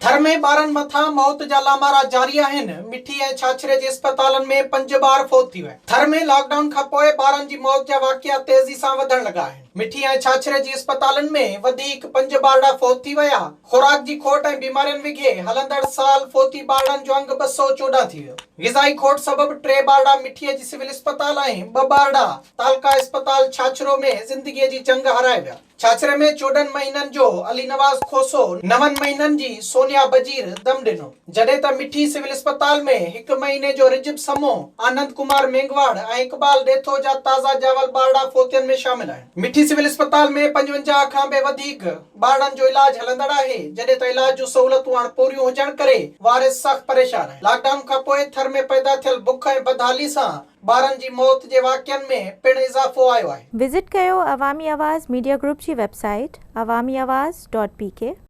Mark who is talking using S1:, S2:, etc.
S1: ٿر ۾ ٻارن مٿان موت جا لامارا جاري آهن، مٺي ۽ ڇاڇري جي اسپتالن ۾ پنج ٻار فوت ٿي ويا. ٿر ۾ لاڪ ڊائون کانپوء ٻارن جي موت جا واقعا تيزي سان وڌڻ لڳا آهن. مٺي ۽ ڇاڇري جي اسپتالن ۾ وڌيڪ پنج ٻارڙا فوت ٿي ويا. خوراڪ جي کوٽ ۽ بيمارين وگهي هلندڙ سال فوتي ٻارڙن جو انگ 214 ٿي ويو. غذائي کوٽ سبب ٽي ٻارڙا مٺي جي سول اسپتال ۽ ٻه ٻارڙا تعلقه اسپتال ڇاڇرو ۾ زندگي جي جنگ هارائي ويا. ڇاڇري ۾ 14 مهينن جو علي نواز کوسو، نون مهينن جي سونيا بجير دم ڏنو، جڏهن ته مٺي سول اسپتال ۾ هڪ مهيني جو رجب سمو، آنند ڪمار مينگهواڙ ۽ اقبال ڏيٿو جا تازا ڄاول ٻارڙا فوتين ۾ شامل آهن. مٺي سول اسپتال ۾ 55 کان به وڌيڪ ٻارڙن جو علاج هلندڙ آهي، جڏهن ته علاج جون سهولتون اڻپوريون هجڻ ڪري وارث سخت پريشان آهن. لاڪ ڊائون کانپوء ٿر ۾ پيدا ٿيل بک ۽ بدحالي سان ٻارن جي موت جي واقعن ۾ پڻ اضافو آيو آهي.
S2: وزٽ ڪيو عوامي آواز ميڊيا گروپ جي website Awami Awaz dot P K.